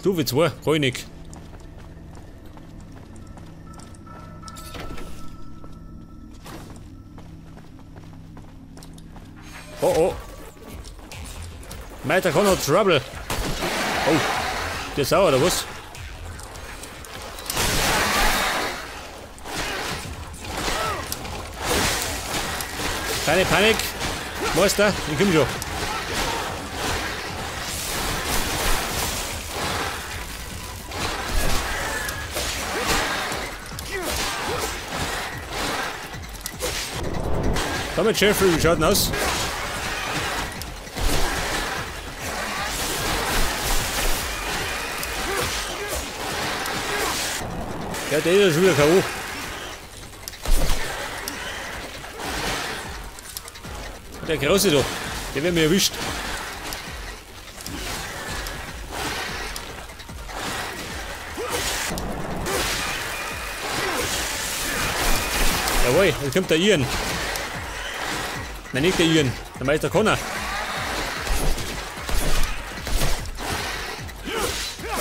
Stufe 2, Chronik. Oh oh. Meister Connor Trouble. Oh, der ist sauer, oder was? Keine Panik. Meister, ich komm schon. Damit, Jeffrey, wie schaut denn aus? Ja, der ist ja schon wieder K.O. Der Große da, der wird mir erwischt. Jawohl, jetzt kommt der Ian. Nein, nicht der Ian, der Meister Connor.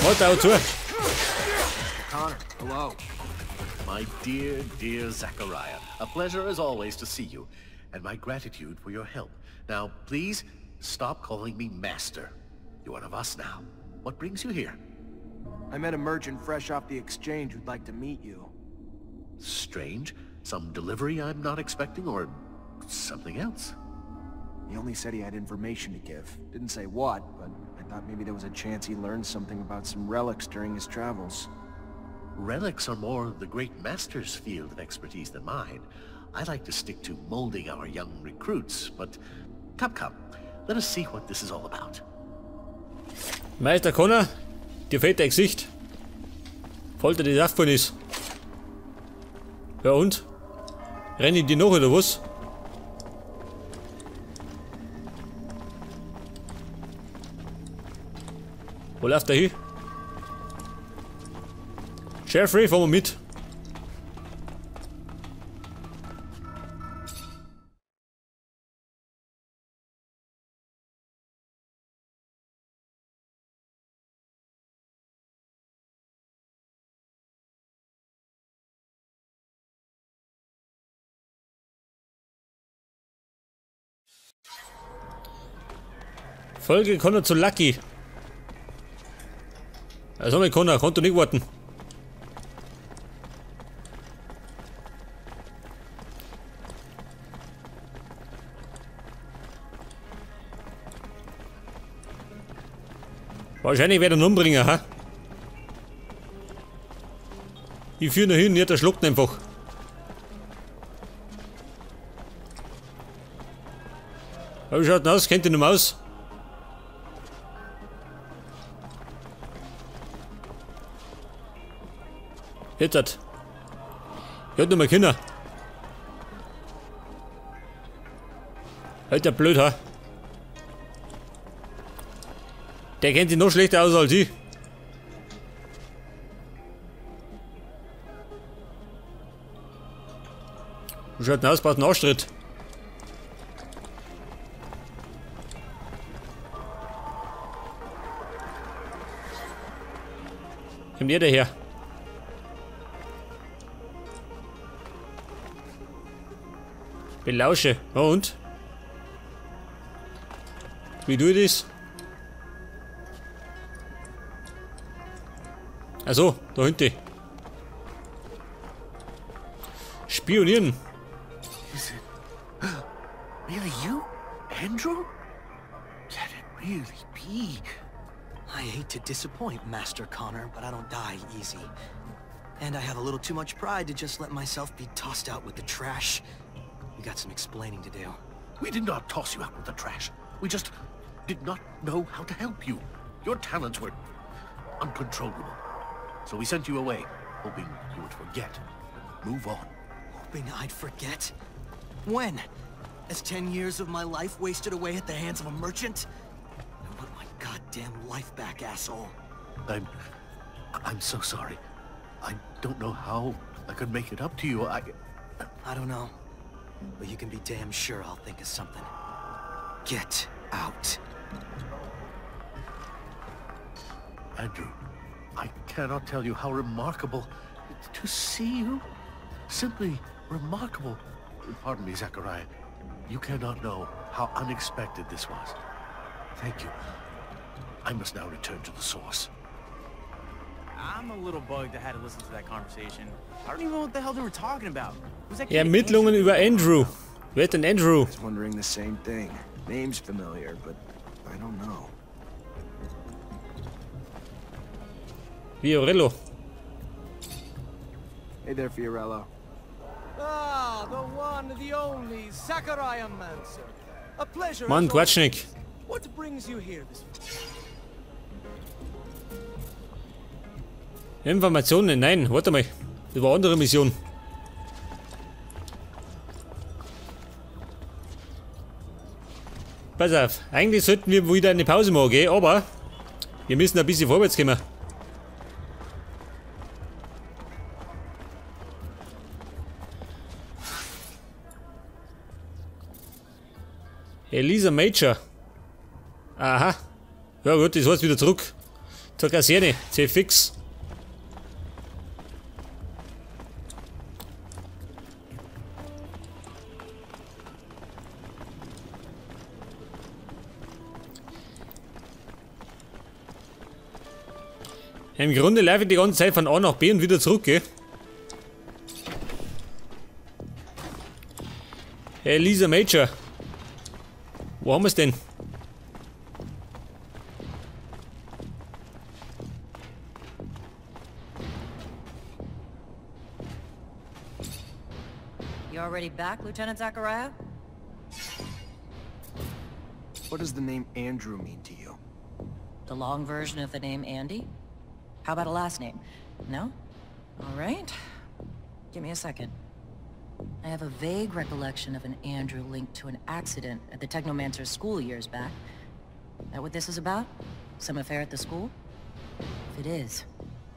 Warte, hau zu. Connor, hello. My dear, dear Zachariah, a pleasure as always to see you, and my gratitude for your help. Now, please, stop calling me master. You're one of us now. What brings you here? I met a merchant fresh off the exchange who'd like to meet you. Strange. Some delivery I'm not expecting, or something else? He only said he had information to give. Didn't say what, but I thought maybe there was a chance he learned something about some relics during his travels. Relics are more the great master's field of expertise than mine. I like to stick to molding our young recruits, but come, come. Let us see what this is all about. Meister Connor, dir fehlt dein Gesicht. Folter die Saft von ist. Ja und? Renn ich die noch oder was? Wo läuft der hin? Jeffrey, fahren wir mit. Folge Connor zu Lucky. Also mein Connor, konnte nicht warten. Wahrscheinlich werde ich ihn umbringen, ha? Ich führe ihn hin, der schluckt einfach. Aber wie schaut denn aus? Kennt ihr noch aus? Jetzt hat. Ich hab noch mal Kinder. Alter blöd, ha? Der kennt sich noch schlechter aus als ich. Wie schaut denn aus? Braucht einen Arschtritt. Kommt ihr daher? Belausche. Oh, und? Wie tue ich das? Also, da hinten. Spionieren. Is it really you, Andrew? Can it really be? I hate to disappoint Master Connor, but I don't die easy. And I have a little too much pride to just let myself be tossed out with the trash. You got some explaining to do. We did not toss you out with the trash. We just did not know how to help you. Your talents were uncontrollable. So we sent you away, hoping you would forget and move on. Hoping I'd forget? When? As 10 years of my life wasted away at the hands of a merchant? I want my goddamn life back, asshole. I'm so sorry. I don't know how I could make it up to you. I don't know. But you can be damn sure I'll think of something. Get out. Andrew. cannot tell you how remarkable to see you. Simply remarkable. Pardon me, Zachariah. You cannot know how unexpected this was. Thank you. I must now return to the source. I'm a little bugged I had to listen to that conversation. I don't even know what the hell they were talking about. Was that Ermittlungen über Andrew. Wer ist denn Andrew? I was wondering the same thing. Name's familiar, but I don't know. Fiorello. Hey there, Fiorello. Ah, the one, the only, Zachariah Manser. A pleasure. Mann, Quatschnik. What brings you here this Informationen? Nein, warte mal. Das war eine andere Mission. Pass auf, eigentlich sollten wir wieder eine Pause machen, gell? Aber wir müssen ein bisschen vorwärts kommen. Elisa Major. Aha. Ja gut, das heißt wieder zurück. Zur Kaserne. C-Fix. Im Grunde laufe ich die ganze Zeit von A nach B und wieder zurück, gell? Elisa Major. Wo haben wir's denn? You already back, Lieutenant Zachariah? What does the name Andrew mean to you? The long version of the name Andy? How about a last name? No? All right. Give me a second. I have a vague recollection of an Andrew linked to an accident at the Technomancer's school years back. That what this is about? Some affair at the school? If it is,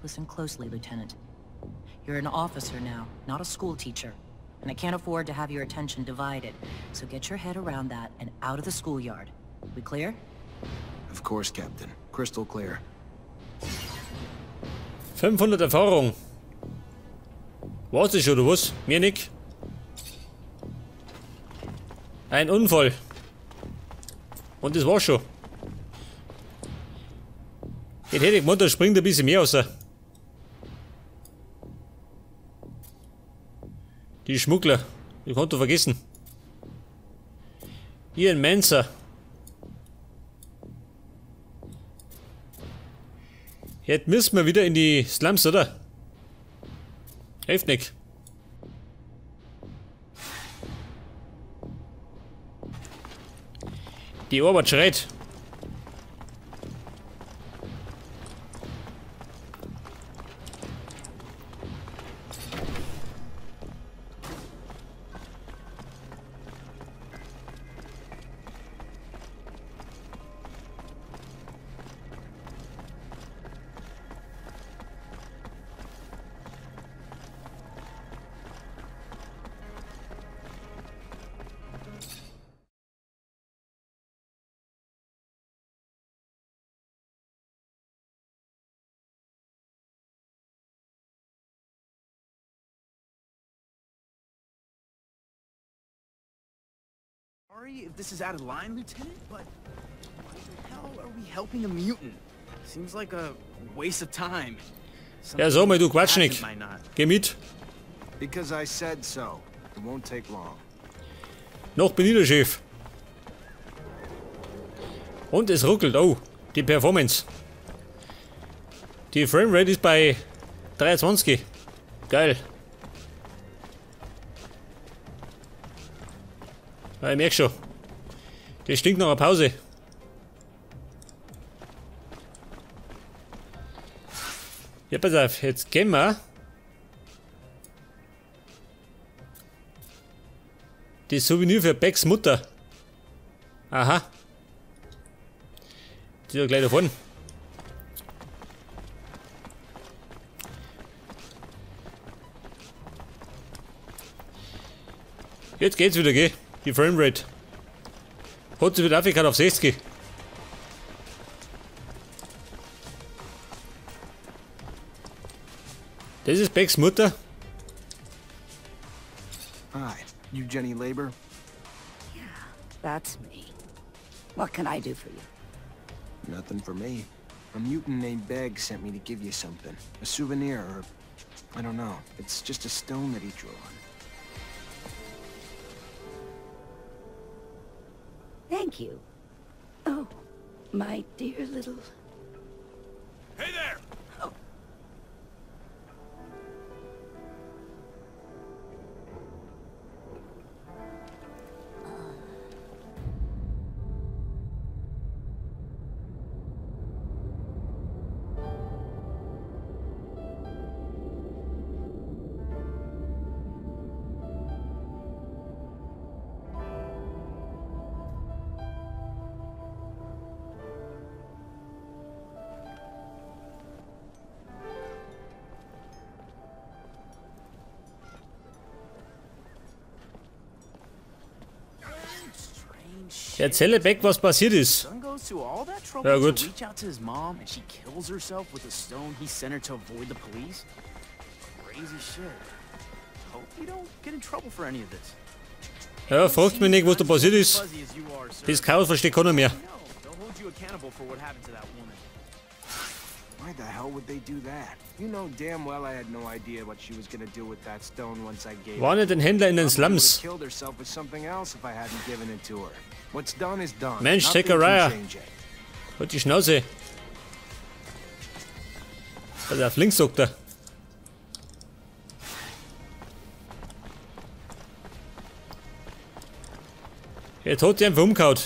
listen closely, Lieutenant. You're an officer now, not a school teacher. And I can't afford to have your attention divided. So get your head around that and out of the schoolyard. We clear? Of course, Captain. Crystal clear. 500 Erfahrung. War's das schon, oder was? Mir nicht. Ein Unfall. Und das war's schon. Jetzt hätte ich gemeint, da springt ein bisschen mehr raus. Die Schmuggler. Ich konnte vergessen. Ian Manser. Jetzt müssen wir wieder in die Slums, oder? Hilft nicht. Die Arbeit schreit. Sorry if this is out of line, Lieutenant, but why the hell are we helping a mutant? Seems like a waste of time. Ja, so mal, du Quatschnik. Geh mit. Because I said so. It won't take long. Noch bin ich der Chef. Und es ruckelt. Oh, die Performance. Die Framerate ist bei 23. Geil. Ja, ich merke schon. Das stinkt nach einer Pause. Ja, pass auf, jetzt gehen wir. Das Souvenir für Becks Mutter. Aha. Die ist ja gleich da vorne. Jetzt geht's wieder, gell? Die Framerate. Hat sich wieder aufgehört auf 60. Das ist Becks Mutter. Hi, you Jenny Labor? Yeah, that's me. What can I do for you? Nothing for me. A mutant named Beg sent me to give you something. A souvenir, or... I don't know. It's just a stone that he drew on. Thank you. Oh, my dear little... Hey there! Oh. Erzähle Beck, was passiert ist. Ja gut. Ja, fragt mich nicht, was da passiert ist. Das Chaos versteht keiner mehr. Why the hell would they do that? You know damn well I had no idea what she was gonna do with that stone once I gave it. Warne den Händler in den Slums. Killed herself with something else if I hadn't given it to her. What's done is done. Mensch, Zachariah. Halt die Schnauze. Pass auf, links sagt er. Jetzt hat die einfach umgehauen.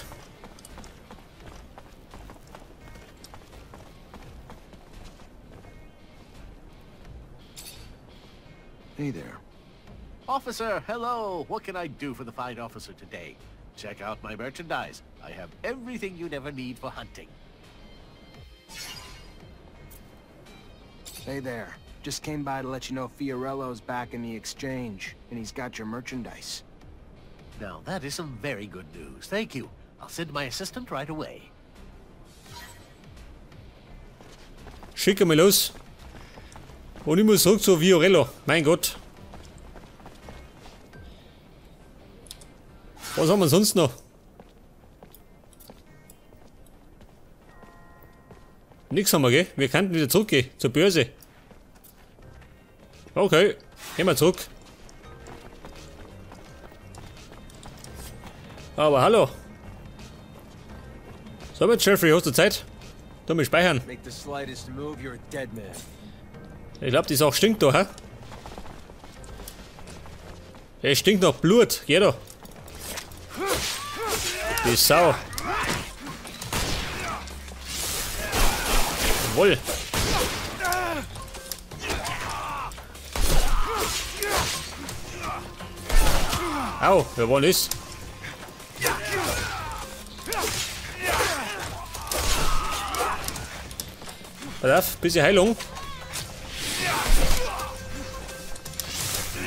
Hey there. Officer, hello. What can I do for the fine officer today? Check out my merchandise. I have everything you'd ever need for hunting. Hey there. Just came by to let you know Fiorello's back in the exchange, and he's got your merchandise. Now that is some very good news. Thank you. I'll send my assistant right away. Schicke mal los. Und ich muss zurück zu Fiorello. Mein Gott. Was haben wir sonst noch? Nix haben wir, gell? Wir könnten wieder zurückgehen zur Börse. Okay, gehen wir zurück. Aber hallo. So, mit Jeffrey, hast du Zeit? Du mich speichern. Ich glaube, die Sache stinkt da, hä? Es stinkt nach Blut. Geh doch. Die Sau. Jawohl. Au, wer war das? Pass auf, bisschen Heilung.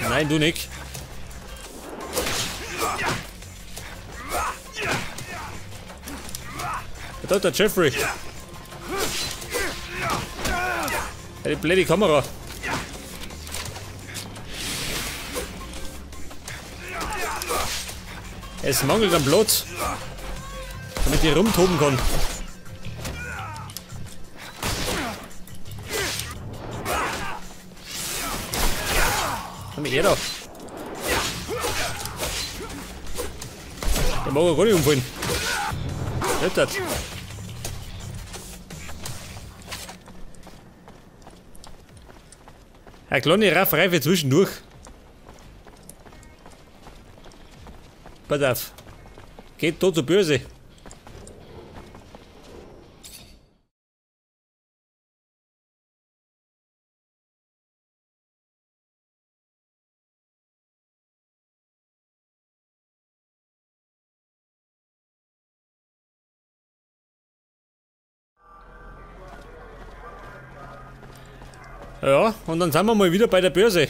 Nein, du nicht. Da ist der Jeffrey. Ja, die blöde Kamera. Es mangelt am Platz, damit ich rumtoben kann. Komm her da. Der mag ja gar nicht umfallen. Nicht das. Eine kleine Rafferei für zwischendurch. Pass auf. Geht da zur Börse. Ja, und dann sind wir mal wieder bei der Börse.